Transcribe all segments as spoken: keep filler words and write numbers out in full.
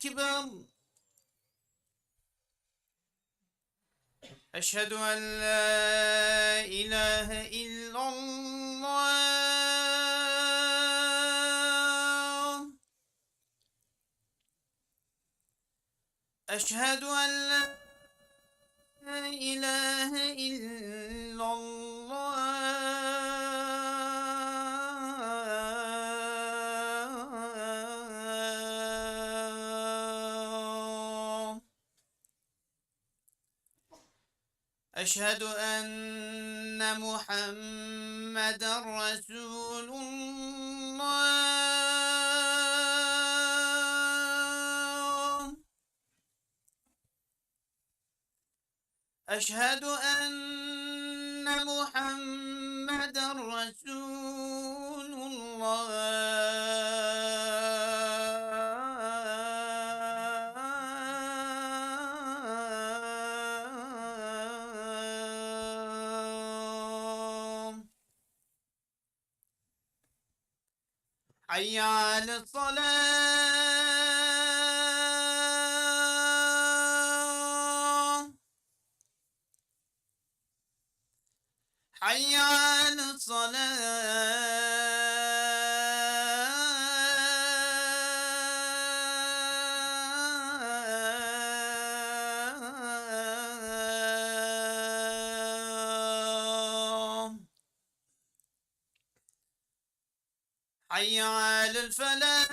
أكبر. أشهد أن لا إله إلا الله. أشهد أن لا إله إلا الله. أشهد أن محمدا رسول الله. أشهد أن محمدا رسول الله. حي على الصلاة. حي على الصلاة. حي على الفلاح.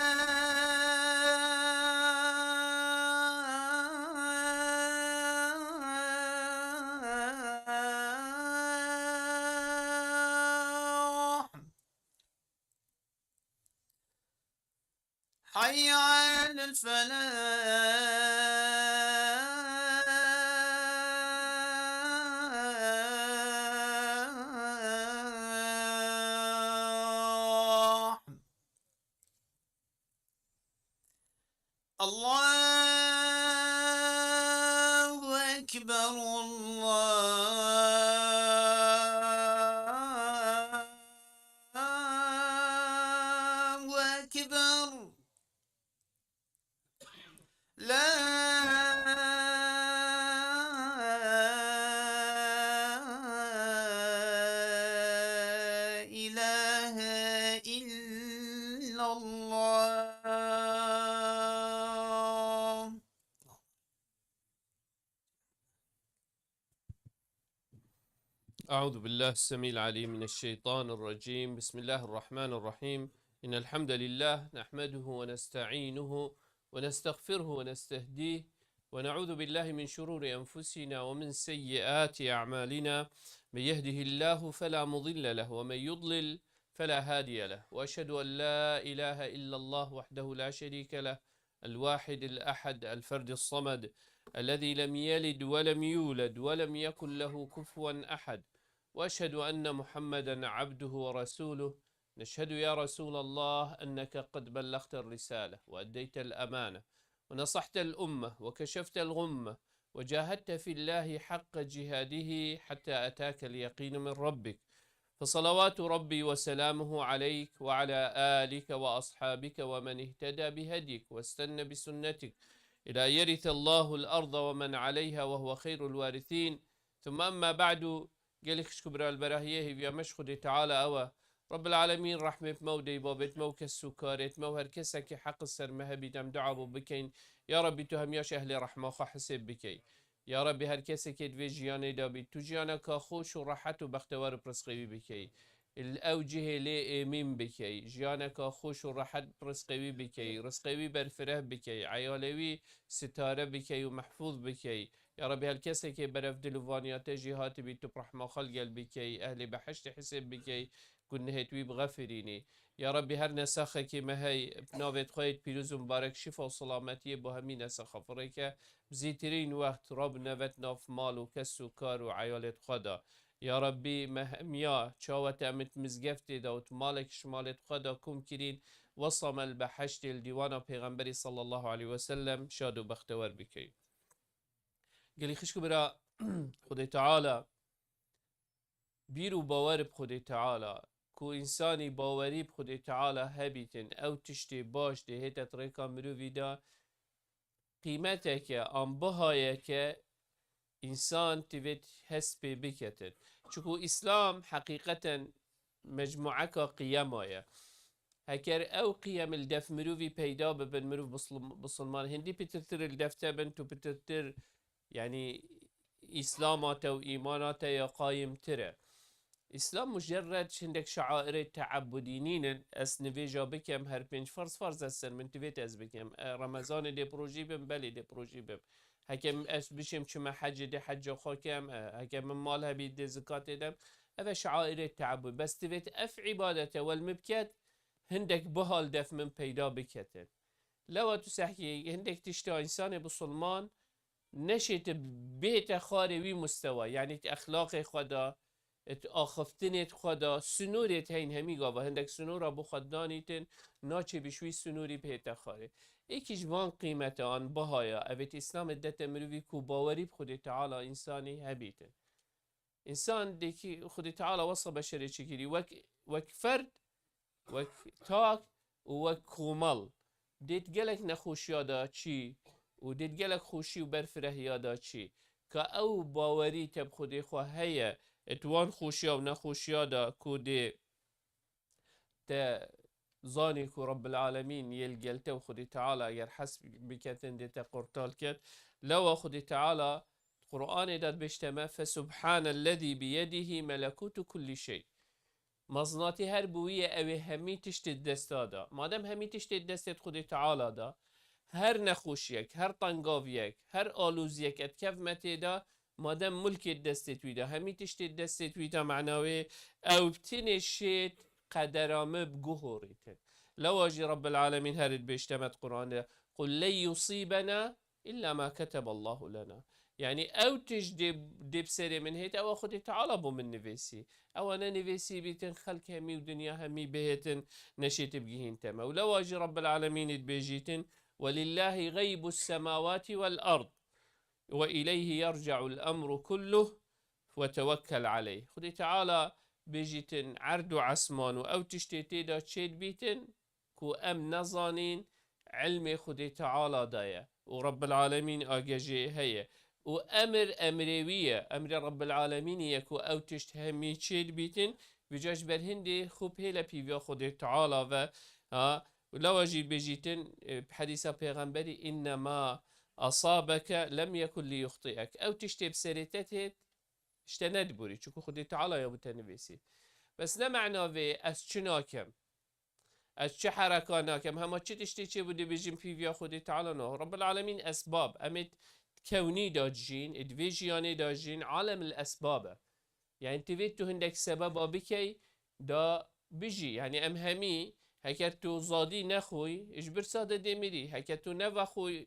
حي على الفلاح. الله أكبر، الله أكبر. لا إله إلا الله. أعوذ بالله السميع العليم من الشيطان الرجيم. بسم الله الرحمن الرحيم. إن الحمد لله نحمده ونستعينه ونستغفره ونستهديه، ونعوذ بالله من شرور أنفسنا ومن سيئات أعمالنا. من يهده الله فلا مضل له، ومن يضلل فلا هادي له. وأشهد أن لا إله إلا الله وحده لا شريك له، الواحد الأحد الفرد الصمد، الذي لم يلد ولم يولد ولم يكن له كفوا أحد. وأشهد أن محمدا عبده ورسوله. نشهد يا رسول الله أنك قد بلغت الرسالة وأديت الأمانة ونصحت الأمة وكشفت الغمة وجاهدت في الله حق جهاده حتى أتاك اليقين من ربك. فصلوات ربي وسلامه عليك وعلى آلك وأصحابك ومن اهتدى بهديك واستن بسنتك إلى يرث الله الأرض ومن عليها وهو خير الوارثين. ثم أما بعد، gelî xişk û bira li berahiyê hêviya me ji Xwedê Teala ew e. Rabbil Alemîn rehmê bi me û deyî babêt me û kes û karêt me û her kesekî heq li ser me hebît em dua bo bikeyn. Ya Rabbî tu hemiya ji ehlê rehma xwe hisêb bikey. Ya Rabbî her kesekê di vê jiyanê de bît, tu jiyaneka xweş û rehet û bextewar û pirsqewî bikey. Li ew cihê lê êmîn bikey. Jiyaneka xweş û rehet pirsqewî bikey. Rizqê wî berfireh bikey. Eyalê wî sitare bikey û mehfûz bikey. Ya Rabbî her kesekê berev dil û vaniya te jî hatibî tu bi rehma xwe li gel bikey. Ehlê behiştê hisêb bikey. Gunehêt wî bixefirînî. Ya Rabbî her nesaxekî me hey, bi navêt xwe yêt pîroz û mibarek şifa û selametiyê bo hemî nesaxa firêke, bi zîtirîn wext Rab nevet nav mal û kes û kar û eyalêt xwe da. Ya Rabbî me hemiya çawa te em it mizgeftê de û tu malek ji malêt xwe da kom kirîn, wesa me li behiştê li dîwana Pêxemberî sallallahu aleyhi ve sellem şad û bextewer bikey. Gelî xişk û bira, Xwedê Teala bîr û bawer bi Xwedê Teala, ku însanî bawerî bi Xwedê Teala hebîtin, ew tiştê baş dê hête di rêka mirovî de, qîmeteke an bihayeke însan divêt hest pê biketin. Çiku Îslam heqîqeten mecmueka qiyema ye. Heker ew qiyem li def mirovî peyda bibin, mirov bisilm-, bisilman hindî pitirtir li def te bin, tu pitirtir, yanî Îslama te û îmana te ya qayimtir e. Îslam mucerred hindek şairê teebudî nînin, ez nivêja bikem her pênc ferz, ferz ez ser min divêt ez bikem. E, Remezanê dê projî bim, belê dê projî bim. Heke ez bişêm çime hecê dê hecca xwe kem, e, heke min mal hebî dê zikatê dem. Ev e şairê teebû. Bes divêt ev îbadete wel mi biket, hindek bihal def min peyda biketin. Lewa tu sehkî hindek tişta însanê bisilman neşê te bête xarê wî mustewa, yanî ti exlaqê xwe da, ti axiftinê xwe da, sinûrê te heyîn hemî gava, hindek sinûra bo xwe danîtin, naçê bi şwî sinûrî bihête xarê. Êkî ji van qîmete an bihaya, evêt Îslamê dete mirovî ku bawerî bi Xwedê Teala însanî hebîtin. Însan dêkî Xwedê Teala wesa beşerê çêkirî, wek, wek ferd, wek tak û wek komal. Dêt gelek nexweşiya da çî û dêt gelek xweşî û berfirehiya da çî. Ka ew bawerî te bi Xwedê xwe heye, et wan xweşiya û nexweşiya da ku dê te zanî ku Rabbil Alemîn yê li gel te û Xwedê Teala eger hes biketin dê te qurtal ket. Lewa Xwedê Teala Qur'anê de dibêjte me, "Fesubhanellezî biyedihî melekûtu kullî şey." Mezinatî her bi wî ye, ew ê hemî tiştê di desta da. Madem hemî tiştê di destê Xwedê Teala da, her nexweşiyek, her tengaviyek, her aloziyek et kevme tê de, madem mulkê di destê wî de, hemî tiştê di destê wî de, mena wê ew bi tinê şêt qedera min bi guh horîtin. Lewa jî Rabbil Alemîn herî dibêjte me di Qur'anê de, "Qul len yusîbena illa ma keteballahu lena." Yanî ew tişt dê, dê bi serê min hêt, ewa Xwedê Teala bo min nivêsî. Ewa ne nivêsî bîtin, xelk hemî û dinya hemî bihêtin, neşêtib gihîn te me. Û lewa jî Rabbil Alemînî dibêjîtin, "Welillahî xeybus semawatî wel ard." "Ve ileyhi yerce'ul emru kulluh ve tevekkel aleyh." Xwedê Teala bêjîtin erd û esman û ew tiştê tê de çêdibîtin ku em nezanîn, ilmê Xwedê Teala de ye û Rabbil Alemîn agejê heye. Û emir emrê wî ye, emrê Rabbil Alemînî ye ku ew tişt hemî çêdibîtin, vîca ji ber hindê xwe pêle pîviya Xwedê Teala ve, ha, Û lewa jî bêjîtin, e, bi hedîsa pêxemberî, "Innema asabeke lem yekun li yuxti'ek." Ew tiştê bi serê te têt, ji te nedibûrî, çunku Xwedê Teala ya bo te nivêsî. Bes ne mena vê ez çi nakem, ez çi hereka nakem, hema çi tiştê çêbû dibêjim pîviya Xwedê Teala no. Rabbil Alemîn esbab, em ê kewnî de dijîn, ê di vê jiyanê de jîn, alemil esbab e. Yanî divê tu hindek sebeba bikey da bijî. Yanî em hemî, heker tu zadî nexwî, ji birsa de dê mirî. Heker tu nevexwî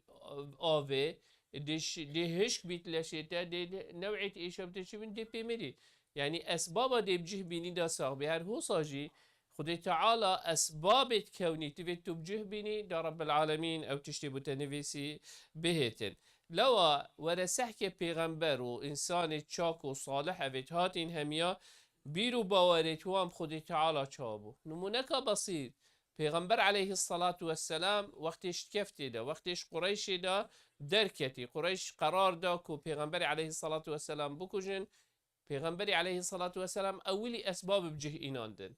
avê, dê ş-, dê hişk bît leşê te, dê, dê new'êt êşa bite çi bin, dê pê mirî. Yanî esbaba dê bi cih bînî da sax bî. Her hosa jî Xwedê Teala esbabê di kewnî, divê tu bi cih bînî, da Rabbil Alemîn ew tiştê bo te nivîsî bihêtin. Lewa were sehkê pêxember û însanê çak û salih evêt hatîn hemiya, bîr û bawerêt wan bi Xwedê Teala çawa bû. Nimûneka besîr, Pêxember aleyhisselatu vesselam wextê ji keftê de, wextê ji Qureyşê de derketî, Qureyş qerar da ku Pêxemberê aleyhisselatu vesselam bikujin, Pêxemberî aleyhisselatu vesselam ewilî esbab bi cih înandin.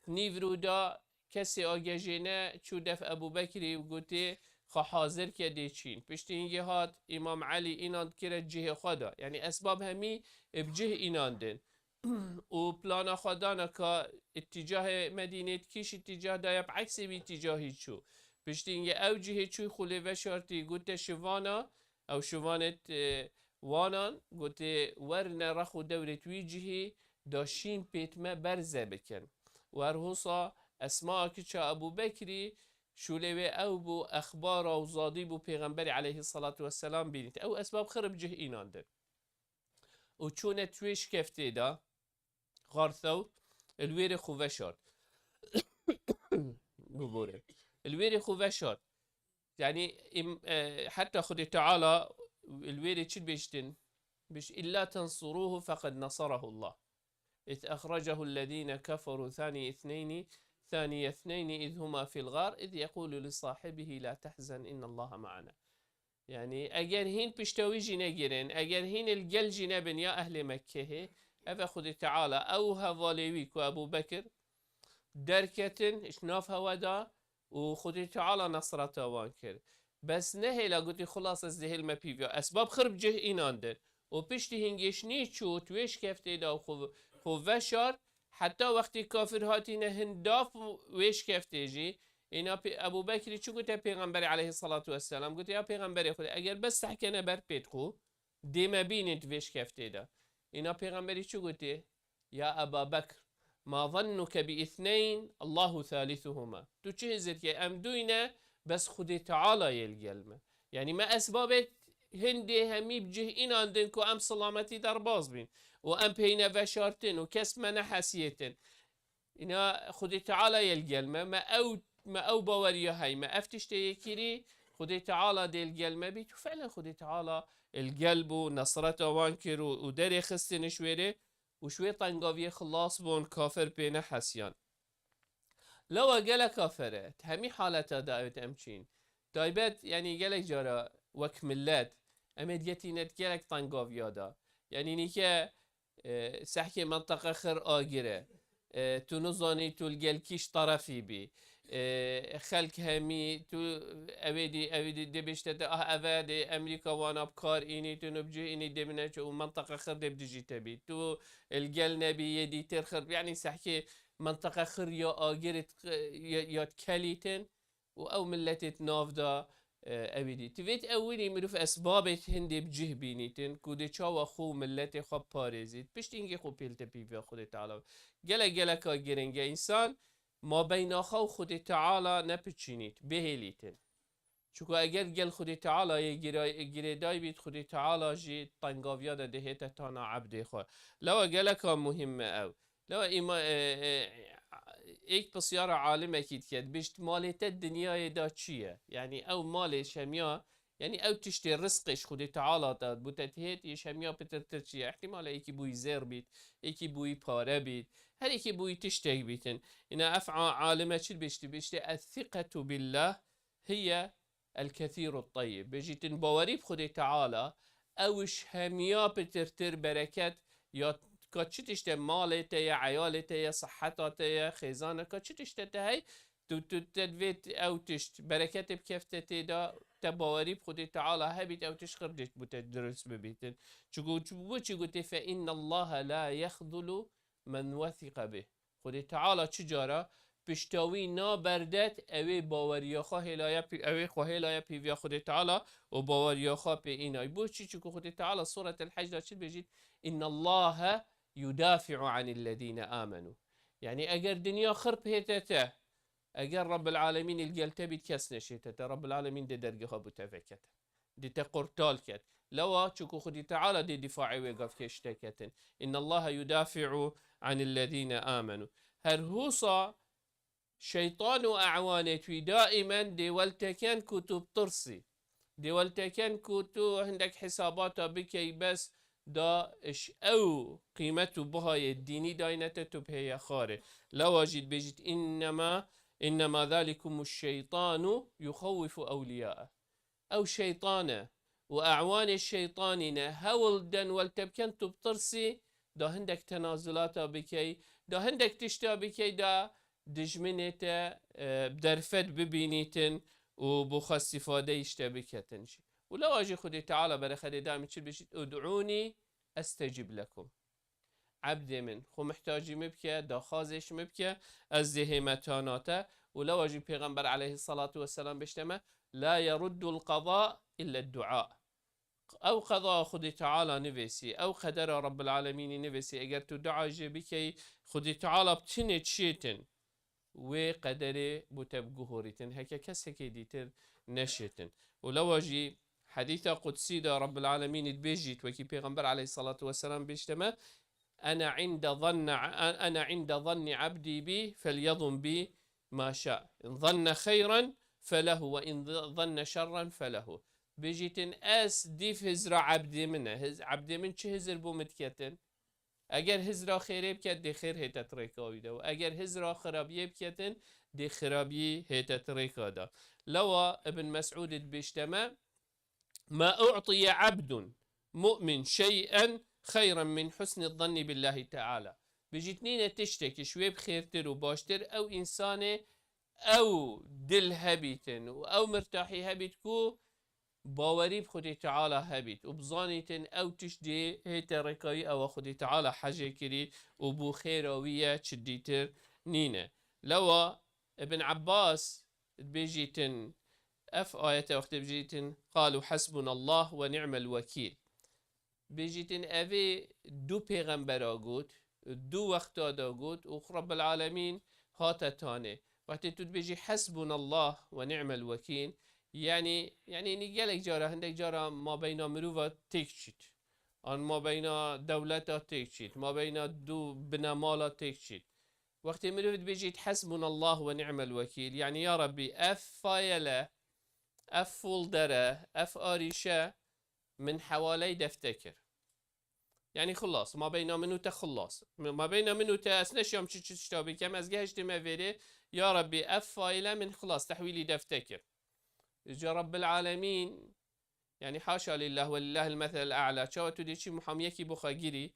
Nîvro da kesê agejêne çû def Ebû Bekirî û gotê, "Xwe hazir ke dê çîn." Piştî hingê hat Îmam Elî înand kire cihê xwe da. Yanî esbab hemî bi cih înandin. Û plana xwe dana ka îtîcahê Medînê di kîş îtîcah daye, bi eksê wî îtîcahî çû. Piştî hingê ew cihê çû xwe lê veşartî, gote şivana, ew şivanêt, e, wanan, gotê, "Werne rex û dewrêt wî cihî da şîn pêt me berze bikin." Û her hosa Esma kiça Ebû Bekirî, şûlê wê ew bû, exbara û zadî bû Pêxemberî aleyhisselatu vesselam bînît. Ew esbab xirib cih înandin. Û çûne twê şikeftê de, Xar Thewr, li wêrê xwe veşart. Bibore. Li wêrê xwe veşart. Yanî, im-, e, heta Xwedê Teala li wêrê çi dibêjtin? Biş, "Illa tensuruhu feqed nasarahu Allah. İz ahracehu lezine keferu thani ithneyni, thaniye ithneyni iz huma fil gar, iz yekulu li sahibihi la tahzen innallaha ma'ana." Yanî eger hîn pişta wî jî negirin, eger hîn li gel jî nebin ya ehlê Mekkehê, eve Xwedê Teala ew hevalê wî ku Ebû Bekir derketin ji nav hewe da û Xwedê Teala nesreta wan kir. Bes nehêla gotî, xulas ez dihêlme pîviya. Esbab xir bi cih înandin. Û piştî hingêşnî çû, tu wê şikeftê de xwe, xwe veşart, heta wextê kafir hatîne hin dav wê şikeftê jî, îna pê-, Ebû Bekrî çi gote Pêxemberê aleyhissalatu vesselam? Gote, ya Pêxemberê Xwedê, eger bes tehkene ber pêt xwe, dê me bînît vê şikeftê de. Îna Pêxemberî çi gotê? Ya Eba Bekr, ma zannuke bi ithneyn, Allahu thalithuhuma. Tu çi hizir ke em dûyne, bes Xwedê Teala yê li gel me. Yanî me esbabê hindê hemî bi cih înandin ku em silametî derbas bîn û em peyne veşartin û kes me nehesiyêtin. Îna Xwedê Teala yê li gel me, me ew, me ew baweriya heyme. Ev tiştê yê kirî, Xwedê Teala dê li gel me bît û felen Xwedê Teala li gel bû, nesreta wan kir û, û derê xistin ji wêrê û ji wê tengaviyê xilas bûn, kafir pê nehesiyan. Lewa gelek kafir e, hemî haleta da ew em çîn. Taybet, yanî gelek cara wek millet, em ê digetîne gelek tengaviya da. Yanî nîke E, sehkê menteqe xir agir e. E, tu nizanî tu li gel kîş terefî bî. E, xelk hemî tu evê dî, evê dî dê bêjte te, ah, eve dê Emerîka wana bi kar înî, tu nû bi cih înî dê bine çi û menteqe xir dê bi dijî te bî. Tu li gel nebî yê dîtir xir, yanî sehkê menteqe xir ya agir ya, ya kelîtin. û ew miletê di nav de, e, ewî dî. Ti vêt ewilî mirov esbabê hindê bi cih bînîtin, ku dê çawa xwe û miletê xwe biparêzît, piştî hingê xwe pêl te pîviya Xwedê Teala. Gelek geleka giring e însan mabeyna xwe û Xwedê Teala nepiçînît, bihêlîtin. Çuku eger gel Xwedê Teala yê gira-, girêday bît, Xwedê Teala jî tengaviya de dihête tana ebdê xwe. Lewa geleka muhîm e ew. Lewa îma-, e, e, êk pisyara alimekî dike, dibêjt, malê te dinyayê de çi ye? Yanî ew malê şemiya, yanî ew tiştê rizqê ji Xwedê Teala te bû te tihêt, yê şemiya pitirtir çi ye? Îhtîmal e êkî bûyî zêr bît, êkî bûyî pare bît, her êkî bûyî tiştek bîtin. Îna ev a-, alime çi dibêjt? Dibêjt, "Es-siqetu billah hiye el-kethîru t-teyyib." Bêjîtin bawerî bi Xwedê Teala, ew ji hemiya pitirtir bereket ya ka çi tişt e, malê te ye, eyalê te ye, siheta te ye, xêzana ka çi tişt e te hey, tu, tu te divê ew tişt, bereketê bikefte tê de, te bawerî bi Xwedê Teala hebît, ew tişt xir dê bo te dirust bibîtin. Çiku, çi, bo çi gotê, "Fe innallaha la yexzulu men wesiqe bih." Xwedê Teala çi cara pişta wî naberdet, ew ê baweriya xwe hêlaya pî-, ew ê xwe hêlaya pîviya Xwedê Teala û baweriya xwe pê înay. Bo çi? Çiku Xwedê Teala Suretel Hec de çi dibêjît? "Innallaha yudafi'u anillezîne amenu." Yanî eger dinya xirp hête te, eger Rabbil Alemîn li gel te bît, kes neşête te, Rabbil Alemîn dê dergeha bo te vekete. Dê te qurtal ket. Lewa çiku Xwedî Teala dê dîfaê wê gavkê ji te ketin. "Innallaha yudafi'u anillezîne amenu." Her husa şeytan û ewanê wî daîmen dê wel te ken ku tu bitirsî. Dê wel te ken ku tu hindek hesabata bikey, bes da ji ew qîmet û bihayê dînî dayne te, tu bihêye xarê. Lewa jî dibêjît, "Innema, innema zalikumu şeytanu yuxawwifu ewliyae." Ew şeytan e û ewanê şeytanî ne, hewl den wel te bikin tu bitirsî, da hindek tenazulata bikey, da hindek tişta bikey, da dijminê te, e, bi derfet bibînîtin û bo xwe îstîfadeyê ji te biketin jî. Û lewa jî Xwedê Teala berê xedê daîmî çi dibêjît, "Ud'ûnî estecib lekum." Ebdê min, xwe mihtacî min bike, daxwazê ji min bike, ez dê hême tana te. Û lewa jî Pêxember aleyhisselatu vesselam bêjte me, "La yeruddul qada illa dua." Ew qeda Xwedê Teala nivêsî, ew qedera Rabbil Alemînî nivêsî, eger tu dua jê bikey, Xwedê Teala bi tinê çêtin. Wê qederê bo te biguhorîtin, heke kesekê dîtir neşêtin. Û lewa jî hedîsa qudsî de Rabbil Alemînî dibêjît, wekî Pêxember aleyhisselatu vesselam bêjte me, "Ene inde zanne, ene inde zanni abdî bi, felyezun bi ma şa. In zanne xeyran felehu ve in zanne şerran felehu." Bêjîtin, ez dîv hizra ebdê min e. Hiz-, ebdê min çi hizir bo min diketin? Eger hizra xêrê biket, dê xêr hête di rêka wî de. Û eger hizra xirabiyê biketin, dê xirabiyî hête di rêka de. Lewa Ibn Mes'ûdî dibêjte me, ما أعطي عبد مؤمن شيئا خيرا من حسن الظن بالله تعالى. Bijît nîne tiştekî ji wê bi xêrtir û baştir ew însanê ew dil hebîtin û ew mirtahî hebît ku bawerî bi Xwedê Teala hebît û bizanîtin ew tişt dê hête rêka wî ewa Xwedê Teala hecê kirî û bû xêra wî ye, çi dîtir nîne. Lewa Ibn Abbas dibêjîtin, ev ayete wextê bijîtin, قالوا حسبنا الله ونعم الوكيل. Bêjîtin, evê du pêxembera got, du wexta da got û Rabbil Alemîn hate tanê. Wextê tu dibêjî حسبنا الله ونعم الوكيل, yanî, yanî nî gelek cara, hindek cara mabeyna mirova têk çît. An mabeyna dewleta têk çît. Mabeyna du binemala têk çît. Wextê mirov dibêjît حسبنا الله ونعم الوكيل, yanî ya Rabbî, ev fayele, ev foldere, ev arîşe min hewaley defte kir. Yanî xilas, mabeyna min û te xilas. Mabeyna min û te ez neşiyam çi çi tişta bikem, ez gehiştime vêrê, ya Rabbî, ev fayele min xilas, tehwîlî defte kir. Ca Rabbil Alemîn, yanî haşa lillah ve lillahil meselel a'la. Çawa tu dê çî muhamiyekî bo xwe girî,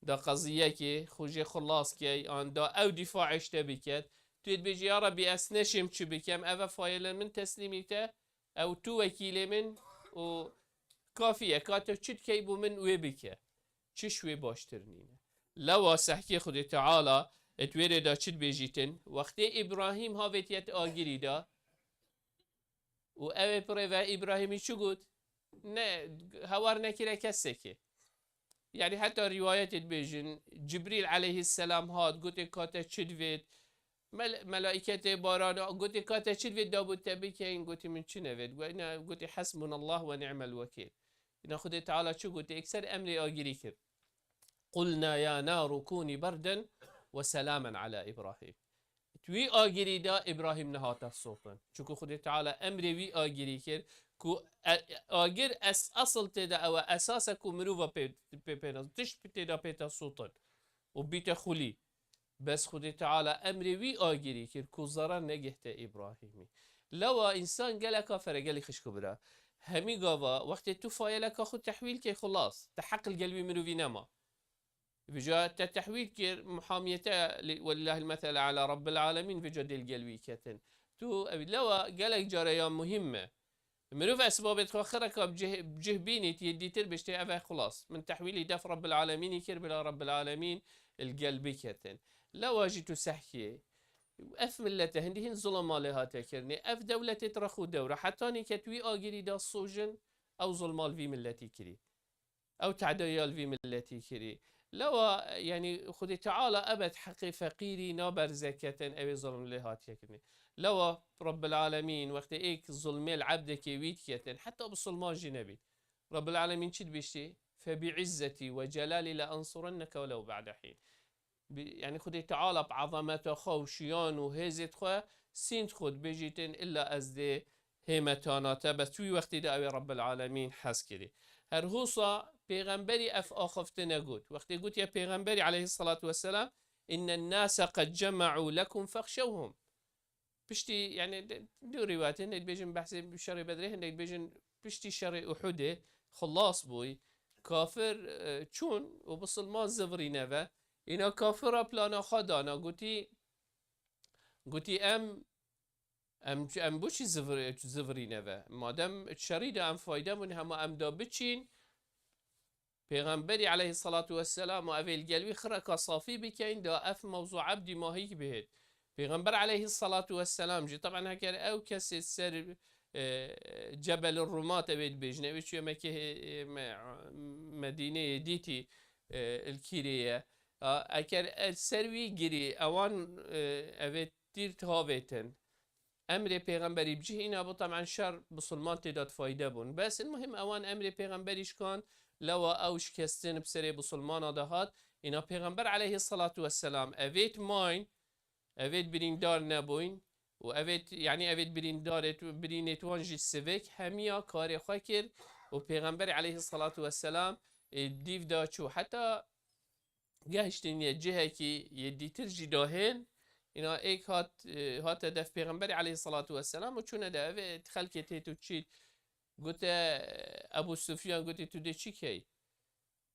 da qeziyekê xwe jê xilas key, an da ew dîfaê ji te biket. Tu yê dibêjî, ya Rabbî, ez neşêm çi bikem, ev e fayelên min teslîmî te, ew tu wekîlê min û kafî ye, ka tu çi dikey bo min wê bike. Çi ji wê baştir nîne. Lewa sehkê Xwedê Teala, et wêrê da çi dibêjîtin? Wextê Îbrahîm havêtiye agirî da, û ew ê pirê ve Îbrahîmî çi got? Ne, hewar nekire kesekê. Yanî heta rîwayetê dibêjin, Cibrîl aleyhisselam hat, gotê, ka te çi divêt? Mel-, melaîketê barana, gotê, ka te çi divêt dabû te bikeyin? Gotî, min çi nevêt. Got, ne, gotî, حسبنا الله ونعم الوكيل. Îna Xwedê Teala çi gotê? Ekser emrê agirî kir. قلنا يا نار كوني بردا وسلاما على إبراهيم. Di wî agirî de Îbrahîm nehate sotin. Çunku Xwedê Teala emrê wî agirî kir ku e-, agir es-, esil tê de ew e, esas e ku mirova pê, pê, pê, tişt tê de pête sotin û bîte xulî. Bes Xwedê Teala emrê wî agirî kir ku zerar negihte Îbrahîmî. Lewa însan gelek afere, gelî xişk û bira. Hemî gava wextê tu fayeleka xwe tehwîl key, xulas, te heq li gel wî mirovî nema. Vêca te tehwîl kir, muhamiyete li, welillahil mesel a'la, Rabbil Alemîn vêca dê li gel wî ketin. Tu ev lewa gelek care ya muhîm me. Mirov esbabê xwe xireka bi cih, bi cih bînît, yê dîtir biştê, ev e xulas. Min tehwîlî def Rabbil Alemînî kir, bila Rabbil Alemîn li gel biketin. Lewa jî tu sehkiyê. Ev millete hindî hin zulma lê hate kirinê. Ev dewletê tira xwe dewra. Hetanî ke tu wî agirî da sojin, ew zulma li vî milletî kirî. Ew te'daya li vî milletî kirî. Lewa, yanî Xwedê Teala ebed heqê feqîrî naberzeketin, ew ê zulm lê hatiye kirinê. Lewa Rabbil Alemîn wextê êk zulmê li ebdekê wî diketin, heta bisilman jî nebît. Rabbil Alemîn çi dibêjtî? فبعزتي وجلالي لأنصرنك ولو بعد حين. Bi, yanî Xwedê Teala bi ezameta xwe û şiyan û hêzê xwe sînd xwe dibêjîtin, illa ez dê hêmetana te, bes tu wî wextî de ew ê Rabbil Alemîn hez kirî. Her hosa pêxemberî ev axifte negot. Wextê gotiye pêxemberî aleyhisselatu vesselam, إن الناس قد جمعوا لكم فاخشوهم. Piştî, yanî, de, du rîwayetê, hindek dibêjin behsê şerê Bedrê, hindek dibêjin piştî şerê Uhudê xilas bûy. Kafir, e, çûn û bisilman zivirîne ve. Îna kafira plana xwe dana, gotî, gotî, em, em, em bo çi zivir-, zivirîne ve? Madem şerî de em fayde bûn, hema em da biçîn, Pêxemberî aleyhisselatu vesselam û evê li gel wî xireka safî bikeyn, da ev mewzû ebdî mahîk bihêt. Pêxember aleyhisselatu vesselam jî, teben heker ew kesê ser, e, Cebel Rumat evê dibêjin, evê çûye Mekê, e, Me-, Medîneyê dîtî, e, li kîrê ye. A, eker e, ser wî girî, ewan, e, evê tîr tavêtin. Emrê pêxemberî bi cih îna bû, teben şer bisilman tê de fayde bûn. Bes il muhim ewan emrê pêxemberî şikan, lewa ew şikestin bi serê bisilmana de hat. Îna pêxember aleyhisselatu vesselam evêt mayn, evêt birîndar nebûyn û evêt, yanî evêt birîndarêt, birînêt wan jî sivik, hemiya karê xwe kir û pêxemberî aleyhisselatu vesselam, e, dîv da çû. Heta gehiştiniye cihekî yê dîtir jî dahên, îna êk hat, e, hate def Pêxemberê aleyhisselatu vesselam û çûne de evê xelkê têt û çît Gote Ebu Sufyan, gotî, tu dê çi key?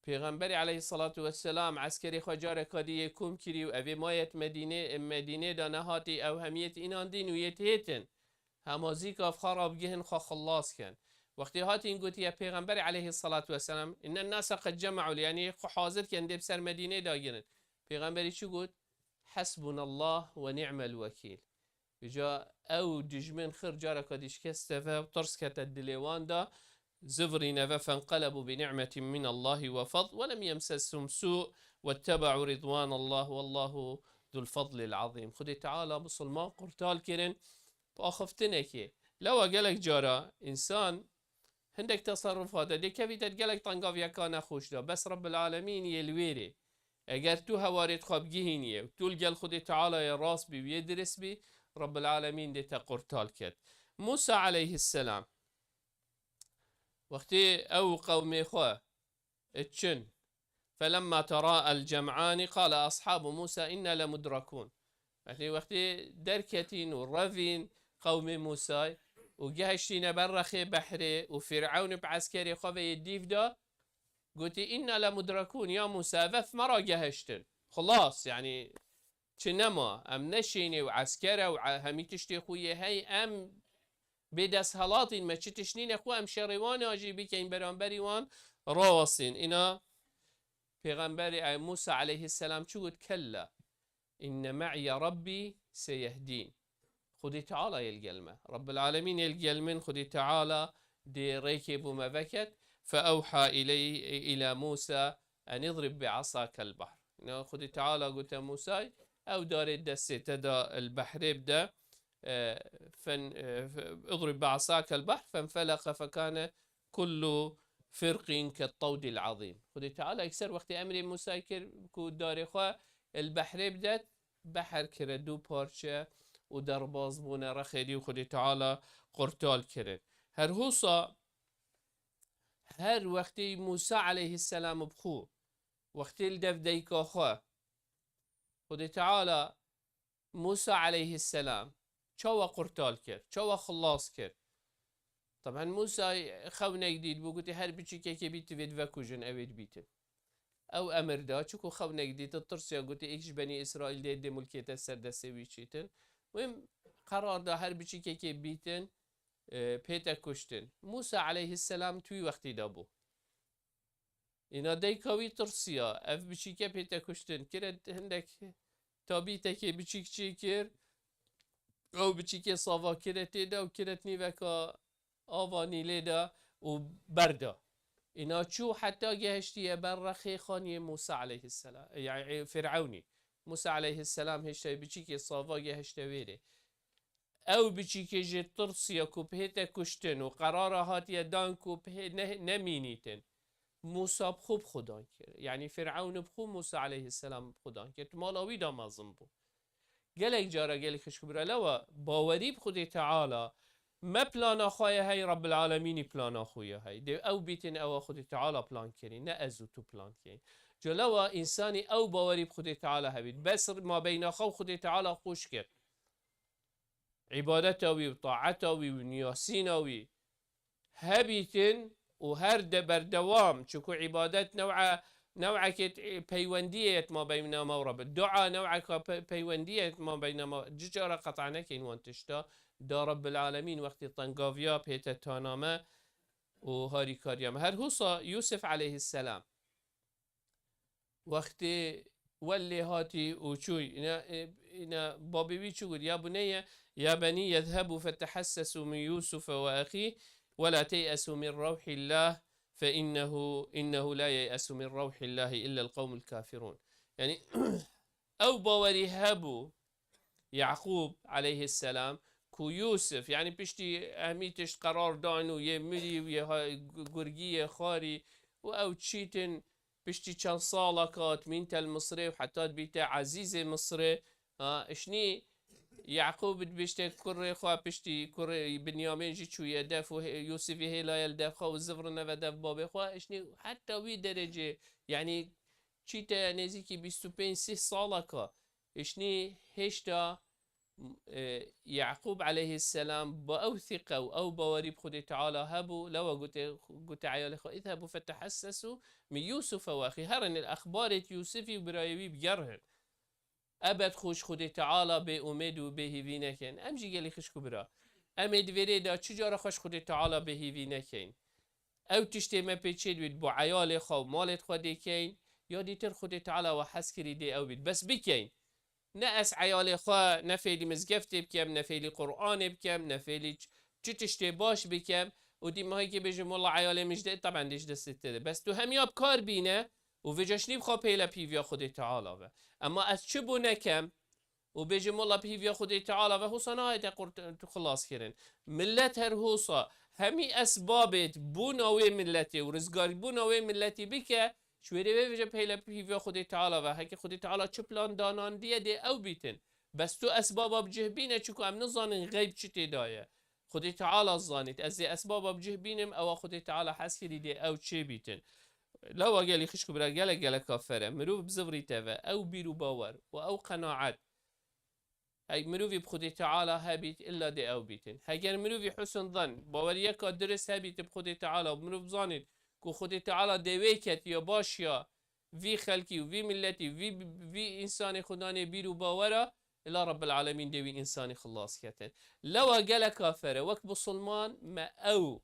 Pêxemberê aleyhissalatu vesselam eskerê xwe careka dî yê kom kirî û evê mayet Medînê, Medînê de nehatî, ew hemiyet înandîn û yê têtin. Hema zîka xwe rabgihin, xwe xilas ken. Wextê hatîn gotiye Pêxemberê aleyhissalatu vesselam, inne nasa qed cema'u, yanî xwe hazir ken dê bi ser Medînê de girin. Pêxemberî çi got? Hasbunallah ve ni'mel wekîl. Vêca ew dijmin xir careka dî şikeste ve û tirs kete dilê wan de, zivirîne ve, fenqelebu bi ni'metin min Allahi ve fadl ve lem yemseshum su vettebe'u ridwanallah vallahu zul fadlil azîm. Xwedê Teala misilman qurtal kirin bi axiftinekê. Lewa gelek cara însan hindek teserrufate dê kevîte gelek tengaviyeka nexweş de, bes Rabbil Alemîn yê li wêrê. Eger tu hewarê xwe bigihîniyê û tu li gel Xwedê Tealayê rast bî û yê dirist bî, Rabbil Alemîn dê te qurtal ket. Musa aleyhisselam, wextê ew qewmê xwe diçin, felemma tera el cem'ani qale ashabu Musa inna lemudrakun. Wextê, wextê derketîn û revîn qewmê Musay û gehiştîne ber rexê behrê û Fîr'ewn bi eskerê xwe ve yê dîv de, gotî, inna lemudrakun, ya Musa, ev me ragehiştin. Xilas, yanî çi nema, em neşênê û esker e û e-, hemî tiştê xwe yê hey, em bê desthilatîn, me çi tişt nîne xwe em şerê wan a jî bikeyn, beramberî wan rawestîn. Îna Pêxemberê, e, Musa aleyhisselam çi got? Kella, inne me'iye Rabbî seyehdîn. Xwedê Teala yê li gel me. Rabbil Alemîn yê li gel min, Xwedê Teala dê rêkê bo me veket. Fe ewha iley-, ila Musa en idrib bi asakel bahr. Îna Xwedê Teala gote Musay, ew darê destê te de li behrê bide, e, fen-, e, fe-, idrib bi asakel bahr, fenfeleqe fekane kullu firqin ket tawdil azîm. Xwedê Teala yekser wextê emrê Musay kir ku darê xwe li behrê bidet, behr kire du parçe û derbas bûne rexê dî û Xwedê Teala qurtal kirin. Her husa her wextê Musa aleyhisselam bi xwe, wextê li dev dayika xwe, Xwedê Teala Musa aleyhisselam çawa qurtal kir, çawa xilas kir? Teben Musa xewnek dît, bû gotê, her biçîkekê bît divê divekujin, ew ê dibîtin. Ew emir da, çiku xewnek dît, tirsiya, gotê, êk ji Benî Îsraîl dê, dê mulkê te ser destê wî çîtin. Wê qerar da her biçîkekê bîtin, e, pê te kuştin. Musa aleyhisselam tu wî wextî de bû. Îna dayika wî tirsiya, ev biçîke pê te kuştin. Kire hindek tabîtekê biçîk çê kir, ew biçîkê sava kire tê de û kire nîveka ava Nîlê de û berda. Îna çû heta gehiştiye ber rexê xaniyê Musa aleyhisselam, yani Fîr'ewnî. Musa aleyhisselam hêşta biçîkê sava gehişte wêrê. Ew biçîkê jê tirsiya ku bihête kuştin û qerara hatiye dan ku bihê-, ne-, nemînîtin. Musa bi xwe bi xwe dan kir. Yanî Fîr'ewn bi xwe Musa aleyhisselam bi xwe dan kir. Tu mala wî de mezin bû. Gelek cara gelek xişk bira lewa bawerî bi Xwedê Teala, me plana xwe ye hey, Rabbil Alemînî plana xwe ye hey. Dê ew bîtin ewa Xwedê Teala plan kirî, ne ez û tu plan kirî. Ca lewa însanî ew bawerî bi Xwedê Teala hebît. Bes mabeyna xwe û Xwedê Teala xweş kir. Îbadeta wî û taeta wî û niyasîna wî hebîtin û her de berdewam, çiku îbadet new'a, new'ekê t-, peywendiyê yê ma beyna me û Rebbi. Dua new'eka pe-, peywendiyê yê ma beyna me, ci cara qeta nekin wan tişta, da Rebbil Alemîn wextê tengaviya pê te tana me û harîkariya me. Her husa Yusuf aleyhisselam. Wextê welê hatî û çûy, îna, e, îna babê wî çi got? Ya buneyye, ya benî yezhebû fetehessesu min Yûsufe ve exî, ve la teyesu min rewhîllah, fe innehu, innehu la yeyesu min rewhîllahi illel qewmul kafirûn. Yanî, ew bawerî hebû, Yaqûb aleyhisselam, ku Yûsif, yanî piştî hemî tişt qerar dan û yê mirî û yê ha-, gu-, gurgî yê xwarî û ew çîtin piştî çend salek hat mîn tel Misrê û heta dibîte ezîzê Misrê, ha, işnî Yaqûb dibişte kurê xwe piştî kurê Binyamîn jî çûye def û hê-, Yûsifî hêlaye li dev xwe û zivrine ve dev babê xwe, işnî heta wî derecê, yanî çîte nêzîkî bîst û pênc sî saleka, işnî hêşta e, Yaqûb aleyhisselam bi ew siqe û ew bawerî bi Xwedê Teala hebû, lewa gote, gote eyalê xwe, "اذهبوا فتحسسوا من يوسف وأخيه." Herin li exbarê Yûsifî û birayê wî bigerin. Ebed xwe ji Xwedê Teala bê umêd û bê hîvî nekin. Em jî gelî xişk û bira. Em ê di vê rê de çi cara xwe ji Xwedê Teala bê hîvî nekin. Ew tiştê me pê çê dibît, bo eyalê xwe û malê xwe dê keyn, ya dîtir Xwedê Teala we hez kirî dê ew bît. Bes bikeyn. Ne ez eyalê xwe, ne fêlî mizgeftê bikem, ne fêlî Qur'anê bikem, ne fêlî ç-, çi tiştê baş bikem û dîmahekê bêjim, "Wela eyalê min ji de, teben dê ji destê te de." Bes tu hemiya bi kar bîne û vê caşnî bi xwe pêle pîviya Xwedê Teala ve. Ema ez çi bo nekem, û bêjim, "Wela bi hîviya Xwedê Teala ve hosa nahête qurt-, xilas kirin." Millet her hosa hemî esbabêt bûna wê milletê û rizgarîbûna wê milletî bike, ji wê rê vê vêje pêle bi hîviya Xwedê Teala ve. Heke Xwedê Teala çi plan danandiye dê ew bîtin. Bes tu esbaba bi cih bîne, çunku em nizanin xeyb çi tê de ye. Xwedê Teala zanît. Ez ê esbaba bi cih bînim, ewa Xwedê Teala hez kirî dê ew çê bîtin. Lewa gelî xişk û bira gelek geleka fere. Mirov bizivrîte ve ew bîr û bawer û ew qenaet. Hey, mirovî bi Xwedê Teala hebît, illa dê ew bîtin. Heger mirovî husn zan, baweriyeka dirist hebît bi Xwedê Teala û mirov zanît ku Xwedê Teala dê wê ketiya baş ya vî xelkî û vî milletî, vî, vî însanê Xudanê bîr û bawera, ila Rabbil Alemîn dê wî însanî xilas ketin. Lewa geleka fere, wek Musulman me ew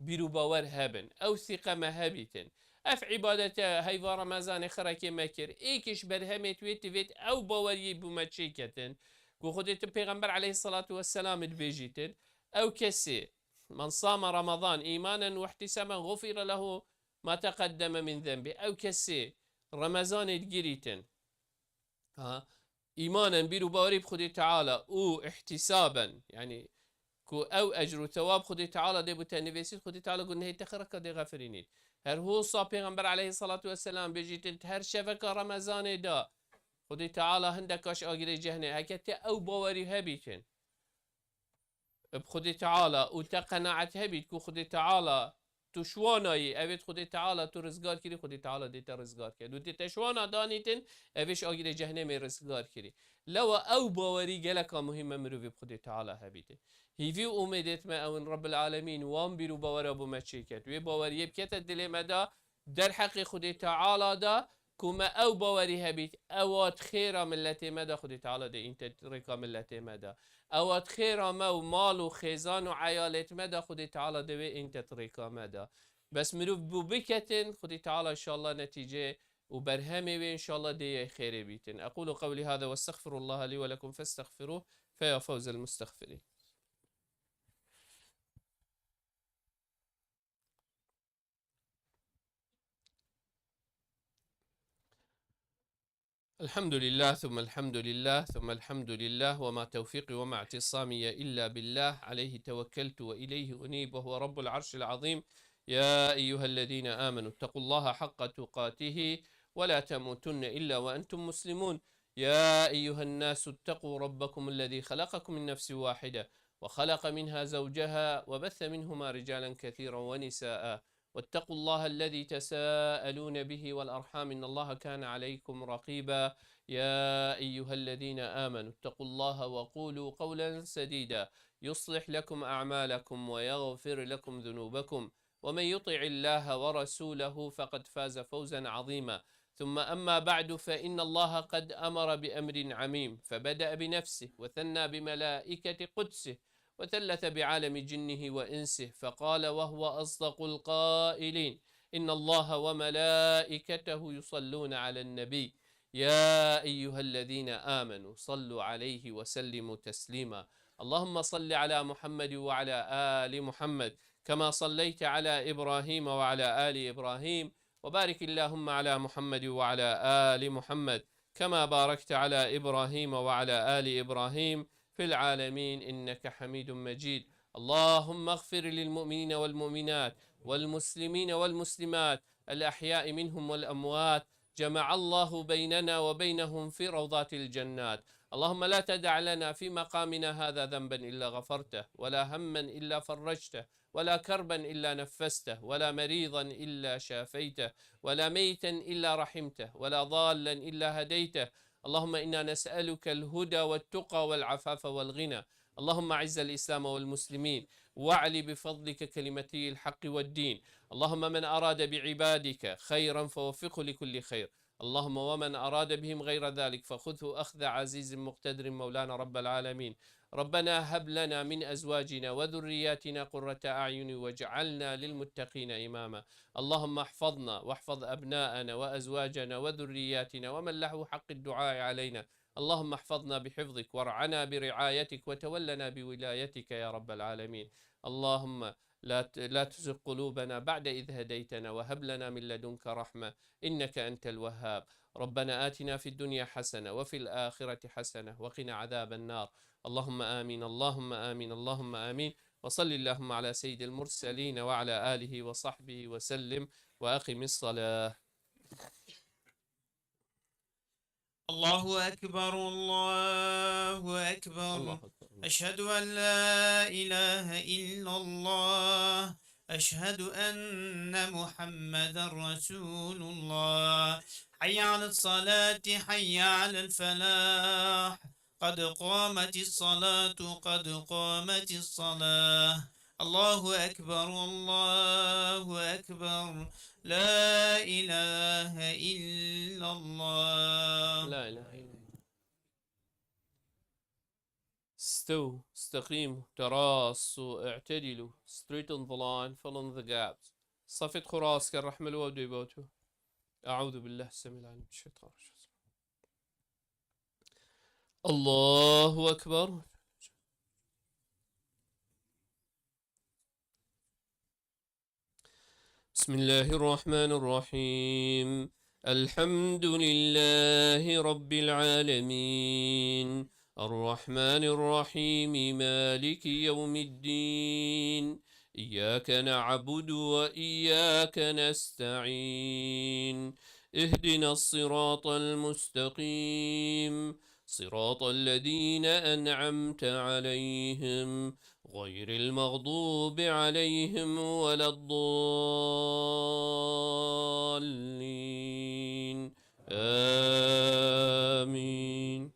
bîr û bawer hebin. Ew sîqe me hebîtin. Ev îbadete heyva Remezanê xirekê me kir. Êkiş berhemê tu yê tivêt ew baweriyê bû me çêketin. Ku Xwedê tu Pêxember aleyhissalatu vesselam dibêjîtin. Ew kesê, "من صام رمضان إيمانا واحتسابا غفر له ما تقدم من ذنبه." Ew kesê Remezanê digirîtin. Ha, îmanen, bîr û bawerî bi Xwedê Teala û îhtîsaben, yanî ku ew ecr û thewab Xwedê Teala dê bo te nivîsît, Xwedê Teala got nehê te xireka dê xefirînît. Her hosa Pêxember aleyhissalatu vesselam bêjîtin, her şeveka Remezanê de Xwedê Teala hindeka ji agirê cehnê, heke te ew bawerî hebîtin. Bi Xwedê Teala û te qenaet hebît ku Xwedê Teala tu şiwana yî, evêt Xwedê Teala tu rizgar kirî, Xwedê Teala dê te rizgar kir. Û dê te şiwana danîtin, evê ji agirê cehnêmê rizgar kirî. Lewa ew bawerî geleka muhîm e mirovî bi Xwedê Teala hebîtin. Hîvî û umêdêt me ew in Rabbil Alemîn wan bîr û bawera bo me çêket. Wê baweriyê bikete dilê me de, derheqê Xwedê Teala de ku me ew bawerî hebît, ewa di xêra milletê me de Xwedê Teala dê înte rêka milletê me de. Ewa di xêra me û mal û xêzan û eyalêt me de Xwedê Teala dê wê înte rêka me de. Bes mirov bû biketin, Xwedê Teala înşallah netîcê û berhemê wê înşallah dê yê xêrê bîtin. أقول قولي هذا وأستغفر الله لي ولكم فاستغفروه فيا فوز المستغفرين. الحمد لله ثم الحمد لله ثم الحمد لله وما توفيقي وما اعتصامي إلا بالله عليه توكلت وإليه أنيب وهو رب العرش العظيم. يا أيها الذين آمنوا اتقوا الله حق تقاته ولا تموتن إلا وأنتم مسلمون. يا أيها الناس اتقوا ربكم الذي خلقكم من نفس واحدة وخلق منها زوجها وبث منهما رجالا كثيرا ونساء واتقوا الله الذي تساءلون به والأرحام إن الله كان عليكم رقيبا. يا أيها الذين آمنوا اتقوا الله وقولوا قولا سديدا يصلح لكم أعمالكم ويغفر لكم ذنوبكم ومن يطع الله ورسوله فقد فاز فوزا عظيما. ثم أما بعد، فإن الله قد أمر بأمر عميم، فبدأ بنفسه وثنى بملائكة قدسه وثلث بعالم جنه وإنسه، فقال وهو أصدق القائلين: إن الله وملائكته يصلون على النبي، يا أيها الذين آمنوا صلوا عليه وسلموا تسليما. اللهم صل على محمد وعلى آل محمد كما صليت على إبراهيم وعلى آل إبراهيم، وبارك اللهم على محمد وعلى آل محمد كما باركت على إبراهيم وعلى آل إبراهيم في العالمين إنك حميد مجيد. اللهم اغفر للمؤمنين والمؤمنات والمسلمين والمسلمات الأحياء منهم والأموات. جمع الله بيننا وبينهم في روضات الجنات. اللهم لا تدع لنا في مقامنا هذا ذنبا إلا غفرته، ولا هما إلا فرجته، ولا كربا إلا نفسته، ولا مريضا إلا شافيته، ولا ميتا إلا رحمته، ولا ضالا إلا هديته، اللهم إنا نسألك الهدى والتقى والعفاف والغنى. اللهم أعز الإسلام والمسلمين، وأعل بفضلك كلمتي الحق والدين. اللهم من أراد بعبادك خيرا فوفقه لكل خير. اللهم ومن أراد بهم غير ذلك فخذه أخذ عزيز مقتدر مولانا رب العالمين. ربنا هب لنا من أزواجنا وذرياتنا قرة أعين واجعلنا للمتقين إماما. اللهم احفظنا واحفظ أبناءنا وأزواجنا وذرياتنا ومن له حق الدعاء علينا. اللهم احفظنا بحفظك وارعنا برعايتك وتولنا بولايتك يا رب العالمين. اللهم لا ت-، لا تزغ قلوبنا بعد إذ هديتنا وهب لنا من لدنك رحمة إنك أنت الوهاب. ربنا آتنا في الدنيا حسنة وفي الآخرة حسنة وقنا عذاب النار. اللهم آمين، اللهم آمين، اللهم آمين. وصل اللهم على سيد المرسلين وعلى آله وصحبه وسلم. وأقم الصلاة. الله أكبر، الله أكبر. الله أكبر. أشهد أن لا إله إلا الله. أشهد أن محمدا رسول الله. حي على الصلاة، حي على الفلاح. قد قامت الصلاة، قد قامت الصلاة. الله أكبر، الله أكبر. لا إله إلا الله. لا إله إلا الله. استووا، استقيموا، تراصوا، اعتدلوا، straighten the line, fill in the gaps. صفت خراس كالرحمة الودي بوتو. أعوذ بالله السميع العليم من الشيطان الرجيم. الله أكبر. بسم الله الرحمن الرحيم. الحمد لله رب العالمين. الرحمن الرحيم. مالك يوم الدين. إياك نعبد وإياك نستعين. اهدنا الصراط المستقيم. صراط الذين أنعمت عليهم غير المغضوب عليهم ولا الضالين. آمين.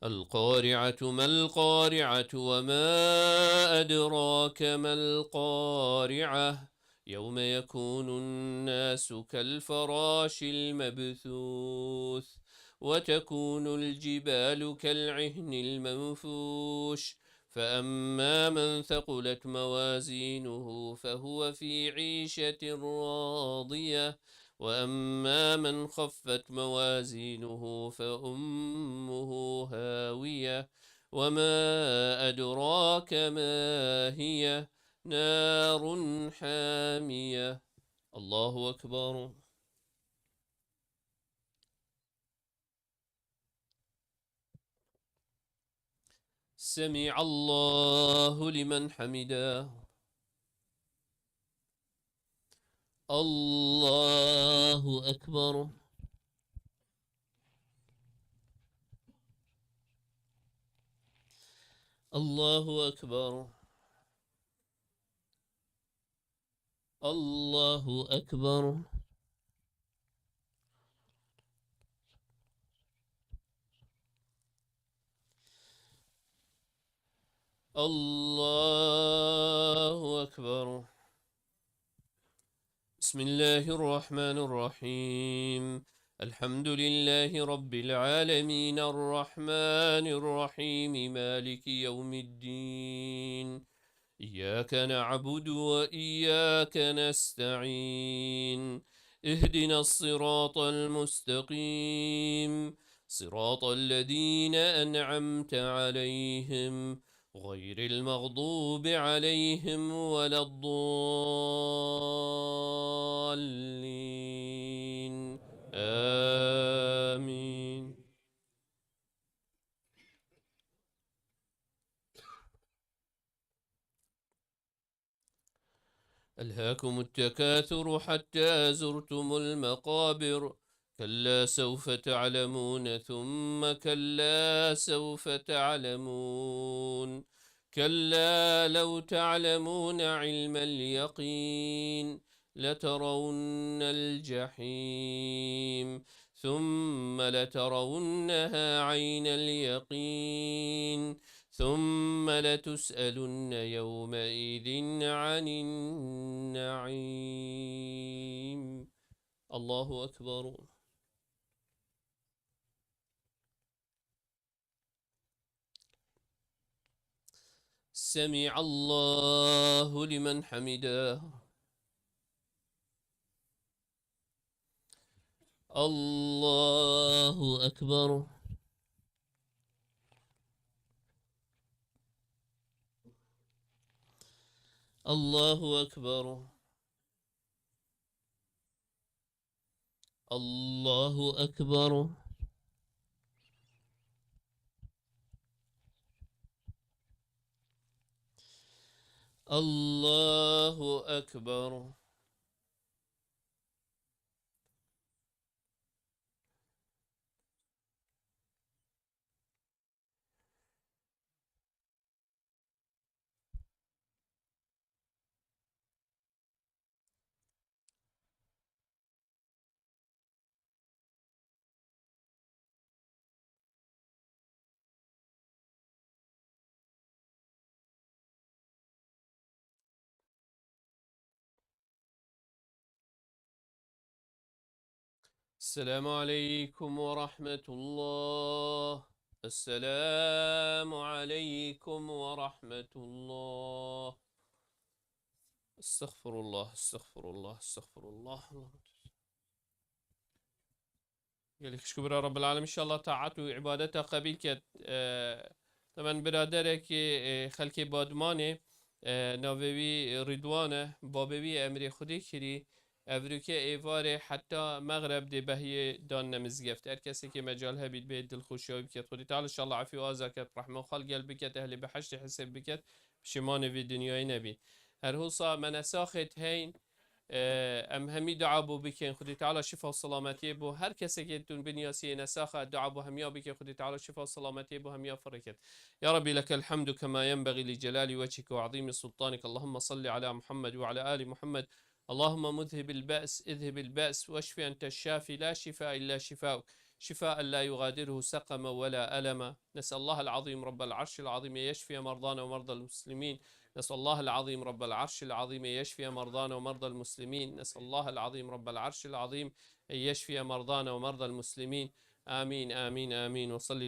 القارعة ما القارعة وما أدراك ما القارعة. يوم يكون الناس كالفراش المبثوث وتكون الجبال كالعهن المنفوش. فأما من ثقلت موازينه فهو في عيشة راضية. وأما من خفت موازينه فأمه هاوية. وما أدراك ما هي. نار حامية. الله أكبر. سمع الله لمن حمده. الله أكبر. الله أكبر. الله أكبر. الله أكبر. بسم الله الرحمن الرحيم. الحمد لله رب العالمين، الرحمن الرحيم، مالك يوم الدين. إياك نعبد وإياك نستعين. اهدنا الصراط المستقيم. صراط الذين أنعمت عليهم غير المغضوب عليهم ولا الضالين. آمين. ألهاكم التكاثر حتى زرتم المقابر. كلا سوف تعلمون ثم كلا سوف تعلمون. كلا لو تعلمون علم اليقين لترون الجحيم ثم لترونها عين اليقين ثم لتسألن يومئذ عن النعيم. الله أكبر. سمع الله لمن حمده. الله أكبر. الله أكبر. الله أكبر. الله أكبر. السلام عليكم ورحمة الله. السلام عليكم ورحمة الله. استغفر الله، استغفر الله، استغفر الله. Gelî xişk û bira Rabbil Alem, înşallah taat û îbadeta qebîl ket. E, temen biraderekî, e, xelkê Badmanê, e, navê wî Ridwan e, babê wî emrê Xwedê kirî, evrûke êvarê heta mexreb dê behiyê danine mizgeft. Her kesekê mecal hebît bê dilxweşiya wî biket. Xwedê Teala înşallah efî û aza ket, rehme û xal gel biket, ehlê behiştê hisêb biket, pişimanê vî dinyayê nebî. Her hosa me nesaxêt heyn, Ee, em hemî dua bo bikin. Xwedê Teala şifa û selametiyê bo her kesekê tun binyasiyê nesaxa dua bo hemiya bikin. Xwedê Teala şifa û selametiyê bo hemiya firêket. يا رب لك الحمد كما ينبغي لجلال وجهك وعظيم سلطانك. اللهم صل على محمد وعلى آل محمد. اللهم مذهب البأس، اذهب البأس، واشف أنت الشافي، لا شفاء إلا شفاؤك، شفاء لا يغادره سقما ولا ألما. نسأل الله العظيم رب العرش العظيم أن يشفي مرضانا ومرضى المسلمين. نسأل الله العظيم رب العرش العظيم أن يشفي مرضانا ومرضى المسلمين. نسأل الله العظيم رب العرش العظيم أن يشفي مرضانا ومرضى المسلمين. آمين، آمين، آمين. وصلي